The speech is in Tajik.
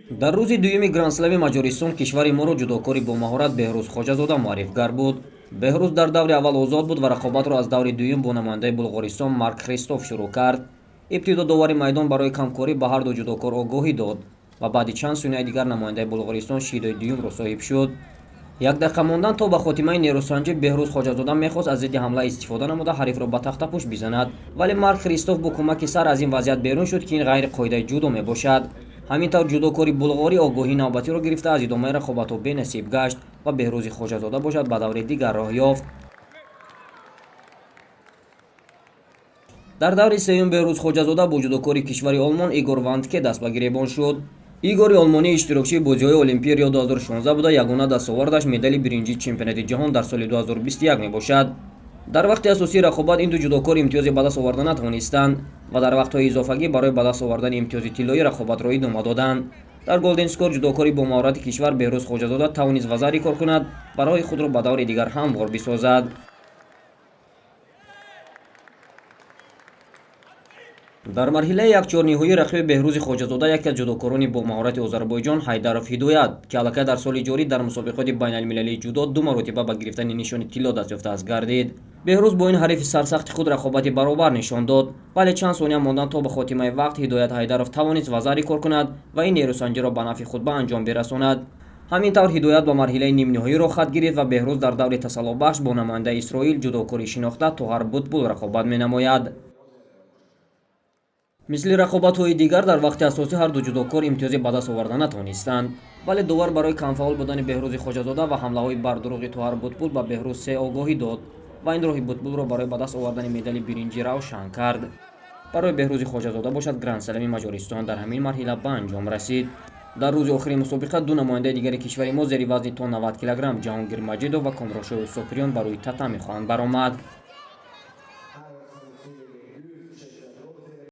Дар рӯзи дуюми грандслами Маҷористон кишвари моро ҷудокори бомаҳорат Беҳрӯз Хоҷазода муаррифгар буд. Беҳрӯз дар даври аввал озод буд ва рақобатро аз даври дуюм бо намояндаи Булғористон Марк Христов шурӯъ кард. Ибтидо довари майдон барои камкорӣ ба ҳарду ҷудокор огоҳӣ дод ва баъди чанд сонияи дигар намояндаи Булғористон шидои дуюмро соҳиб шуд. Як дақиқа мондан то ба хотимаи нерӯсанҷӣ, Беҳрӯз Хоҷазода мехост аз зидди ҳамла истифода намуда, ҳарифро ба тахтапӯш бизанад, вале Марк Христов бо кӯмаки сар аз ин вазъият берун шуд, ки ин ғайри қоидаи ҷудо мебошад. Ҳамин тавр, ҷудокори булғорӣ огоҳии навбатиро гирифта, аз идомаи рақобатҳо бенасиб гашт ва Беҳрӯзи Хоҷазода бошад, ба даври дигар роҳ ёфт. Дар даври сеюм Беҳрӯз Хоҷазода бо ҷудокори кишвари Олмон Игор Вандке даст ба гиребон шуд. Игори олмонӣ иштирокчии бозиҳои Олимпии Рио 2016 буда, ягона дастовардаш медали биринҷии чемпионати ҷаҳон дар соли 2021 мебошад. Дар вақти асосии рақобат ин ду ҷудокор имтиёзе ба даст оварда натавонистанд ва дар вақтҳои изофагӣ барои ба даст овардани имтиёзи тиллоӣ рақобатро идома доданд. Дар голден скор ҷудокори бомаҳорати кишвар Беҳрӯз Хоҷазода тавонист вазари кор кунад ва роҳи худро ба даври дигар ҳамвор бисозад. Дар марҳилаи якчорниҳоӣ рақиби Беҳрӯзи Хоҷазода яке аз ҷудокорони бомаҳорати Озарбойҷон Ҳайдаров Ҳидоят, ки аллакай дар соли ҷорӣ дар мусобиқоти байналмилалии ҷудо ду маротиба ба гирифтани нишони тилло даст ёфтааст, гардид. Беҳрӯз бо ин ҳарифи сарсахти худ рақобати баробар нишон дод, вале чанд сония мондан то ба хотимаи вақт Ҳидоят Ҳайдаров тавонист вазари кор кунад ва ин нерӯсанҷиро ба нафъи худ ба анҷом бирасонад. Ҳамин тавр, Ҳидоят ба марҳилаи нимниҳоӣ роҳ хат гирифт ва Беҳрӯз дар даври тасаллобахш бо намояндаи Исроил, ҷудокори шинохта Тоҳар Бутбул рақобат менамояд. Мисли рақобатҳои дигар, дар вақти асосӣ ҳарду ҷудокор имтиёзе ба даст оварда натавонистанд, вале довар барои камфаъол будани Беҳрӯзи Хоҷазода ва ҳамлаҳои бардурӯғи Тоҳар Бутбул ба Беҳрӯз се огоҳӣ дод ва ин роҳи Бутбулро барои ба даст овардани медали биринҷӣ равшан кард. Барои Беҳрӯзи Хоҷазода бошад, грандслами Маҷористон дар ҳамин марҳила ба анҷом расид. Дар рӯзи охири мусобиқа ду намояндаи дигари кишвари мо зери вазни то 90 килограмм, Ҷаҳонгир Маҷидов ва Комроншоҳи Сопириён, ба рӯи татами хоҳанд баромад.